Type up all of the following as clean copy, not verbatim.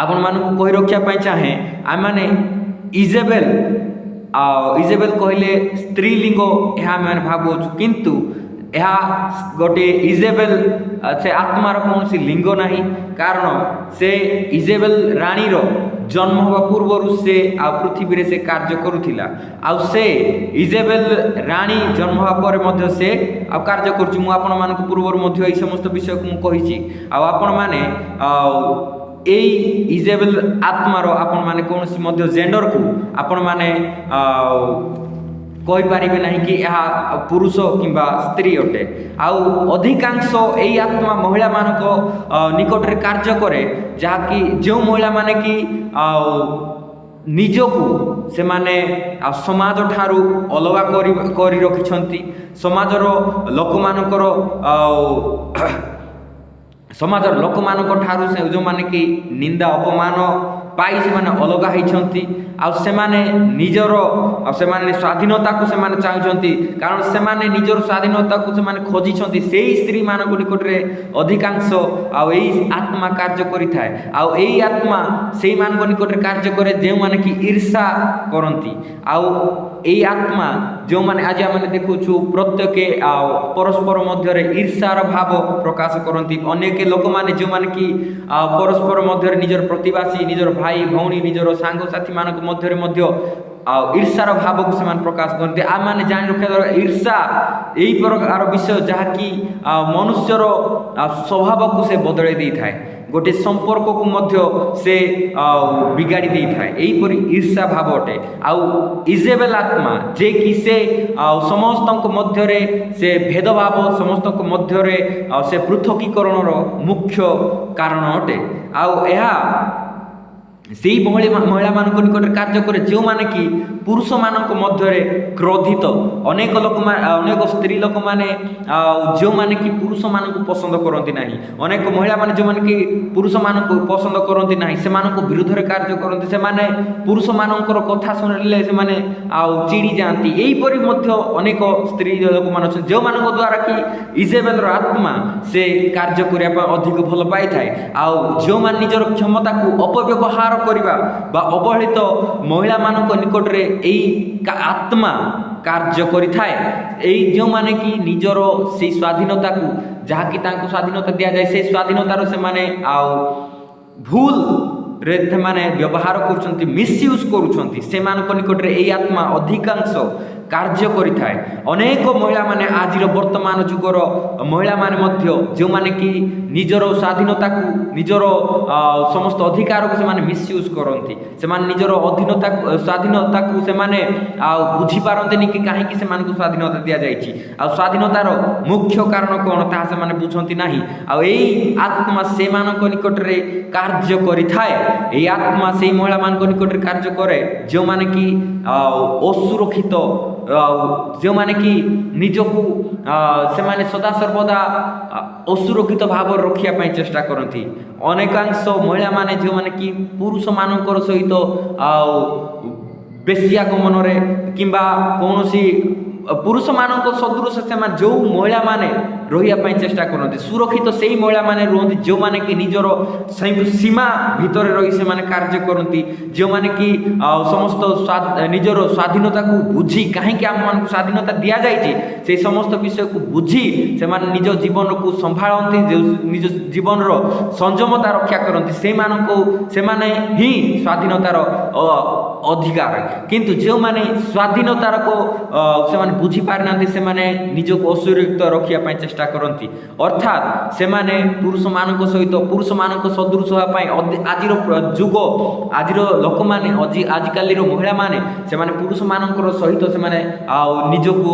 ଆପଣମାନଙ୍କୁ କହି ରଖିବା ପାଇଁ ଚାହେଁ, ଆମେମାନେ ଇଜେବେଲ, ଆଉ ଇଜେବେଲ କହିଲେ ସ୍ତ୍ରୀଲିଙ୍ଗ ଏହା ଆମେମାନେ ଭାବୁଅଛୁ। କିନ୍ତୁ ଏହା ଗୋଟିଏ ଇଜେବେଲ ସେ ଆତ୍ମାର କୌଣସି ଲିଙ୍ଗ ନାହିଁ, କାରଣ ସେ ଇଜେବେଲ ରାଣୀର ଜନ୍ମ ହେବା ପୂର୍ବରୁ ସେ ଆଉ ପୃଥିବୀରେ ସେ କାର୍ଯ୍ୟ କରୁଥିଲା, ଆଉ ସେ ଇଜେବେଲ ରାଣୀ ଜନ୍ମ ହେବା ପରେ ମଧ୍ୟ ସେ ଆଉ କାର୍ଯ୍ୟ କରୁଛି। ମୁଁ ଆପଣମାନଙ୍କୁ ପୂର୍ବରୁ ମଧ୍ୟ ଏହି ସମସ୍ତ ବିଷୟକୁ ମୁଁ କହିଛି। ଆଉ ଆପଣମାନେ ଆଉ ଏଇ ଇଜେବେଲ ଆତ୍ମାର ଆପଣମାନେ କୌଣସି ମଧ୍ୟ ଜେଣ୍ଡରକୁ ଆପଣମାନେ ଆଉ କହିପାରିବେ ନାହିଁ କି ଏହା ପୁରୁଷ କିମ୍ବା ସ୍ତ୍ରୀ ଅଟେ। ଆଉ ଅଧିକାଂଶ ଏଇ ଆତ୍ମା ମହିଳାମାନଙ୍କ ନିକଟରେ କାର୍ଯ୍ୟ କରେ, ଯାହାକି ଯେଉଁ ମହିଳାମାନେ କି ଆଉ ନିଜକୁ ସେମାନେ ଆଉ ସମାଜ ଠାରୁ ଅଲଗା କରି ରଖିଛନ୍ତି, ସମାଜର ଲୋକମାନଙ୍କର ଆଉ ସମାଜର ଲୋକମାନଙ୍କ ଠାରୁ ସେ ଯେଉଁମାନେ କି ନିନ୍ଦା ଅପମାନ ପାଇ ସେମାନେ ଅଲଗା ହେଇଛନ୍ତି, ଆଉ ସେମାନେ ନିଜର ଆଉ ସେମାନେ ସ୍ୱାଧୀନତାକୁ ସେମାନେ ଚାହୁଁଛନ୍ତି, କାରଣ ସେମାନେ ନିଜର ସ୍ୱାଧୀନତାକୁ ସେମାନେ ଖୋଜିଛନ୍ତି। ସେଇ ସ୍ତ୍ରୀମାନଙ୍କ ନିକଟରେ ଅଧିକାଂଶ ଆଉ ଏଇ ଆତ୍ମା କାର୍ଯ୍ୟ କରିଥାଏ। ଆଉ ଏଇ ଆତ୍ମା ସେଇମାନଙ୍କ ନିକଟରେ କାର୍ଯ୍ୟ କରେ ଯେଉଁମାନେ କି ଈର୍ଷା କରନ୍ତି। ଆଉ ଏଇ ଆତ୍ମା ଯେଉଁମାନେ ଆଜି ଆମେ ଦେଖୁଛୁ ପ୍ରତ୍ୟେକ ଆଉ ପରସ୍ପର ମଧ୍ୟରେ ଈର୍ଷାର ଭାବ ପ୍ରକାଶ କରନ୍ତି। ଅନେକ ଲୋକମାନେ ଯେଉଁମାନେ କି ଆଉ ପରସ୍ପର ମଧ୍ୟରେ ନିଜର ପ୍ରତିବାସୀ, ନିଜର ଭାଇ ଭଉଣୀ, ନିଜର ସାଙ୍ଗସାଥିମାନଙ୍କ ମଧ୍ୟରେ ମଧ୍ୟ ଆଉ ଈର୍ଷାର ଭାବକୁ ସେମାନେ ପ୍ରକାଶ କରନ୍ତି। ଆମମାନେ ଜାଣି ରଖିବା ଦରକାର, ଈର୍ଷା ଏହି ପ୍ରକାର ବିଷୟ ଯାହାକି ମନୁଷ୍ୟର ସ୍ୱଭାବକୁ ସେ ବଦଳାଇ ଦେଇଥାଏ, ଗୋଟିଏ ସମ୍ପର୍କକୁ ମଧ୍ୟ ସେ ବିଗାଡ଼ି ଦେଇଥାଏ। ଏହିପରି ଈର୍ଷା ଭାବ ଅଟେ। ଆଉ ଇଜେବେଲ ଆତ୍ମା ଯେ କି ସେ ଆଉ ସମସ୍ତଙ୍କ ମଧ୍ୟରେ ସେ ଭେଦଭାବ, ସମସ୍ତଙ୍କ ମଧ୍ୟରେ ଆଉ ସେ ପୃଥକୀକରଣର ମୁଖ୍ୟ କାରଣ ଅଟେ। ଆଉ ଏହା ସେଇ ମହିଳାମାନଙ୍କ ନିକଟରେ କାର୍ଯ୍ୟ କରେ ଯେଉଁମାନେ କି ପୁରୁଷମାନଙ୍କ ମଧ୍ୟରେ କ୍ରୋଧିତ। ଅନେକ ଲୋକମାନେ, ଅନେକ ସ୍ତ୍ରୀ ଲୋକମାନେ ଆଉ ଯେଉଁମାନେ କି ପୁରୁଷମାନଙ୍କୁ ପସନ୍ଦ କରନ୍ତି ନାହିଁ, ଅନେକ ମହିଳାମାନେ ଯେଉଁମାନେ କି ପୁରୁଷମାନଙ୍କୁ ପସନ୍ଦ କରନ୍ତି ନାହିଁ, ସେମାନଙ୍କ ବିରୁଦ୍ଧରେ କାର୍ଯ୍ୟ କରନ୍ତି। ସେମାନେ ପୁରୁଷମାନଙ୍କର କଥା ଶୁଣିଲେ ସେମାନେ ଆଉ ଚିଡ଼ି ଯାଆନ୍ତି। ଏହିପରି ମଧ୍ୟ ଅନେକ ସ୍ତ୍ରୀ ଲୋକମାନେ ଅଛନ୍ତି ଯେଉଁମାନଙ୍କ ଦ୍ୱାରା କି ଇଜେବେଲର ଆତ୍ମା ସେ କାର୍ଯ୍ୟ କରିବା ପାଇଁ ଅଧିକ ଭଲ ପାଇଥାଏ। ଆଉ ଯେଉଁମାନେ ନିଜର କ୍ଷମତାକୁ ଅପବ୍ୟବହାର କରିବା ବା ଅବହେଳିତ ମହିଳାମାନଙ୍କ ନିକଟରେ ଏଇ ଆତ୍ମା କାର୍ଯ୍ୟ କରିଥାଏ। ଏଇ ଯେଉଁମାନେ କି ନିଜର ସେଇ ସ୍ୱାଧୀନତାକୁ, ଯାହାକି ତାଙ୍କୁ ସ୍ୱାଧୀନତା ଦିଆଯାଏ, ସେଇ ସ୍ୱାଧୀନତାର ସେମାନେ ଆଉ ଭୁଲରେ ସେମାନେ ବ୍ୟବହାର କରୁଛନ୍ତି, ମିସୟୁଜ୍ କରୁଛନ୍ତି, ସେମାନଙ୍କ ନିକଟରେ ଏଇ ଆତ୍ମା ଅଧିକାଂଶ କାର୍ଯ୍ୟ କରିଥାଏ। ଅନେକ ମହିଳାମାନେ, ଆଜିର ବର୍ତ୍ତମାନ ଯୁଗର ମହିଳାମାନେ ମଧ୍ୟ ଯେଉଁମାନେ କି ନିଜର ସ୍ୱାଧୀନତାକୁ, ନିଜର ସମସ୍ତ ଅଧିକାରକୁ ସେମାନେ ମିସୟୁଜ୍ କରନ୍ତି। ସେମାନେ ନିଜର ଅଧୀନତାକୁ, ସ୍ୱାଧୀନତାକୁ ସେମାନେ ଆଉ ବୁଝିପାରନ୍ତିନି କି କାହିଁକି ସେମାନଙ୍କୁ ସ୍ୱାଧୀନତା ଦିଆଯାଇଛି, ଆଉ ସ୍ୱାଧୀନତାର ମୁଖ୍ୟ କାରଣ କ'ଣ ତାହା ସେମାନେ ବୁଝନ୍ତି ନାହିଁ। ଆଉ ଏଇ ଆତ୍ମା ସେମାନଙ୍କ ନିକଟରେ କାର୍ଯ୍ୟ କରିଥାଏ। ଏଇ ଆତ୍ମା ସେଇ ମହିଳାମାନଙ୍କ ନିକଟରେ କାର୍ଯ୍ୟ କରେ ଯେଉଁମାନେ କି ଆଉ ଅସୁରକ୍ଷିତ, ଆଉ ଯେଉଁମାନେ କି ନିଜକୁ ସେମାନେ ସଦାସର୍ବଦା ଅସୁରକ୍ଷିତ ଭାବରେ ରଖିବା ପାଇଁ ଚେଷ୍ଟା କରନ୍ତି। ଅନେକାଂଶ ମହିଳାମାନେ ଯେଉଁମାନେ କି ପୁରୁଷମାନଙ୍କର ସହିତ ଆଉ ବେଶ୍ୟାଗମନରେ କିମ୍ବା କୌଣସି ପୁରୁଷମାନଙ୍କ ସଦୃଶ ସେମାନେ ଯେଉଁ ମହିଳାମାନେ ରହିବା ପାଇଁ ଚେଷ୍ଟା କରନ୍ତି, ସୁରକ୍ଷିତ ସେଇ ମହିଳାମାନେ ରୁହନ୍ତି ଯେଉଁମାନେ କି ନିଜର ସେଇ ସୀମା ଭିତରେ ରହି ସେମାନେ କାର୍ଯ୍ୟ କରନ୍ତି, ଯେଉଁମାନେ କି ଆଉ ସମସ୍ତ ନିଜର ସ୍ୱାଧୀନତାକୁ ବୁଝି, କାହିଁକି ଆମମାନଙ୍କୁ ସ୍ୱାଧୀନତା ଦିଆଯାଇଛି ସେଇ ସମସ୍ତ ବିଷୟକୁ ବୁଝି ସେମାନେ ନିଜ ଜୀବନକୁ ସମ୍ଭାଳନ୍ତି, ଯେଉଁ ନିଜ ଜୀବନର ସଂଯମତା ରକ୍ଷା କରନ୍ତି, ସେଇମାନଙ୍କୁ ସେମାନେ ହିଁ ସ୍ୱାଧୀନତାର ଅଧିକାର। କିନ୍ତୁ ଯେଉଁମାନେ ସ୍ୱାଧୀନତାର ସେମାନେ ବୁଝିପାରିନାହାନ୍ତି, ସେମାନେ ନିଜକୁ ଅସୁରକ୍ଷିତ ରଖିବା ପାଇଁ ଚେଷ୍ଟା କରନ୍ତି। ଅର୍ଥାତ୍ ସେମାନେ ପୁରୁଷମାନଙ୍କ ସହିତ ପୁରୁଷମାନଙ୍କ ସଦୃଶ ହେବା ପାଇଁ ଆଜିର ଯୁଗ, ଆଜିର ଲୋକମାନେ, ଆଜିକାଲିର ମହିଳାମାନେ ସେମାନେ ପୁରୁଷମାନଙ୍କର ସହିତ ସେମାନେ ଆଉ ନିଜକୁ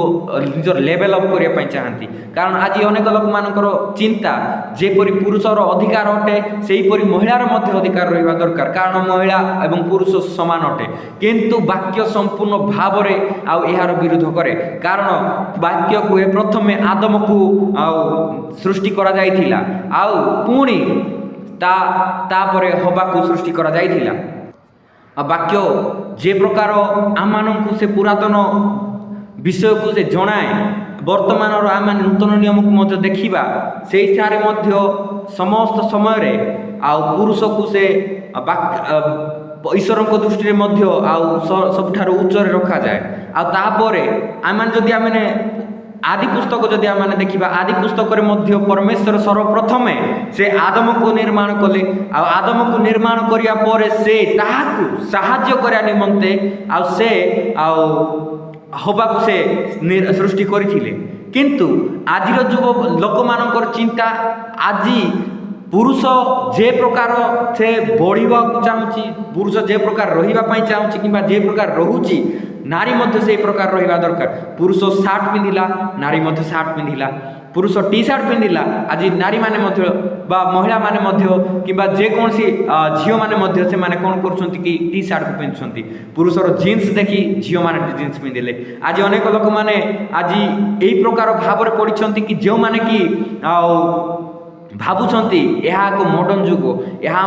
ନିଜର ଲେଭେଲ୍ ଅପ୍ କରିବା ପାଇଁ ଚାହାନ୍ତି। କାରଣ ଆଜି ଅନେକ ଲୋକମାନଙ୍କର ଚିନ୍ତା, ଯେପରି ପୁରୁଷର ଅଧିକାର ଅଟେ ସେହିପରି ମହିଳାର ମଧ୍ୟ ଅଧିକାର ରହିବା ଦରକାର, କାରଣ ମହିଳା ଏବଂ ପୁରୁଷ ସମାନ ଅଟେ। କିନ୍ତୁ ବାକ୍ୟ ସମ୍ପୂର୍ଣ୍ଣ ଭାବରେ ଆଉ ଏହାର ବିରୋଧ କରେ, କାରଣ ବାକ୍ୟ କୁହେ ପ୍ରଥମେ ଆଦମକୁ ଆଉ ସୃଷ୍ଟି କରାଯାଇଥିଲା, ଆଉ ପୁଣି ତାପରେ ହବାକୁ ସୃଷ୍ଟି କରାଯାଇଥିଲା। ଆଉ ବାକ୍ୟ ଯେ ପ୍ରକାର ଆମମାନଙ୍କୁ ସେ ପୁରାତନ ବିଷୟକୁ ସେ ଜଣାଏ, ବର୍ତ୍ତମାନର ଆମମାନେ ନୂତନ ନିୟମକୁ ମଧ୍ୟ ଦେଖିବା, ସେଇଠାରେ ମଧ୍ୟ ସମସ୍ତ ସମୟରେ ଆଉ ପୁରୁଷକୁ ସେ ଈଶ୍ୱରଙ୍କ ଦୃଷ୍ଟିରେ ମଧ୍ୟ ଆଉ ସବୁଠାରୁ ଉଚ୍ଚରେ ରଖାଯାଏ। ଆଉ ତାପରେ ଆମେମାନେ ଯଦି ଆମେ ଆଦି ପୁସ୍ତକ ଯଦି ଆମେ ଦେଖିବା, ଆଦି ପୁସ୍ତକରେ ମଧ୍ୟ ପରମେଶ୍ୱର ସର୍ବପ୍ରଥମେ ସେ ଆଦମକୁ ନିର୍ମାଣ କଲେ। ଆଉ ଆଦମକୁ ନିର୍ମାଣ କରିବା ପରେ ସେ ତାହାକୁ ସାହାଯ୍ୟ କରିବା ନିମନ୍ତେ ଆଉ ସେ ଆଉ ହବାକୁ ସେ ସୃଷ୍ଟି କରିଥିଲେ। କିନ୍ତୁ ଆଜିର ଯୁବ ଲୋକମାନଙ୍କର ଚିନ୍ତା, ଆଜି ପୁରୁଷ ଯେ ପ୍ରକାର ସେ ବଢ଼ିବାକୁ ଚାହୁଁଛି, ପୁରୁଷ ଯେ ପ୍ରକାର ରହିବା ପାଇଁ ଚାହୁଁଛି କିମ୍ବା ଯେ ପ୍ରକାର ରହୁଛି, ନାରୀ ମଧ୍ୟ ସେଇ ପ୍ରକାର ରହିବା ଦରକାର। ପୁରୁଷ ସାର୍ଟ ପିନ୍ଧିଲା, ନାରୀ ମଧ୍ୟ ସାର୍ଟ ପିନ୍ଧିଲା। ପୁରୁଷ ଟି ସାର୍ଟ ପିନ୍ଧିଲା, ଆଜି ନାରୀମାନେ ମଧ୍ୟ ବା ମହିଳାମାନେ ମଧ୍ୟ କିମ୍ବା ଯେକୌଣସି ଝିଅମାନେ ମଧ୍ୟ ସେମାନେ କ'ଣ କରୁଛନ୍ତି କି ଟି ସାର୍ଟକୁ ପିନ୍ଧୁଛନ୍ତି। ପୁରୁଷର ଜିନ୍ସ ଦେଖି ଝିଅମାନେ ଜିନ୍ସ ପିନ୍ଧିଲେ। ଆଜି ଅନେକ ଲୋକମାନେ ଆଜି ଏଇ ପ୍ରକାର ଭାବରେ ପଡ଼ିଛନ୍ତି କି ଯେଉଁମାନେ କି ଆଉ ଭାବୁଛନ୍ତି ଏହା ଏକ ମଡ଼ର୍ଣ୍ଣ ଯୁଗ, ଏହା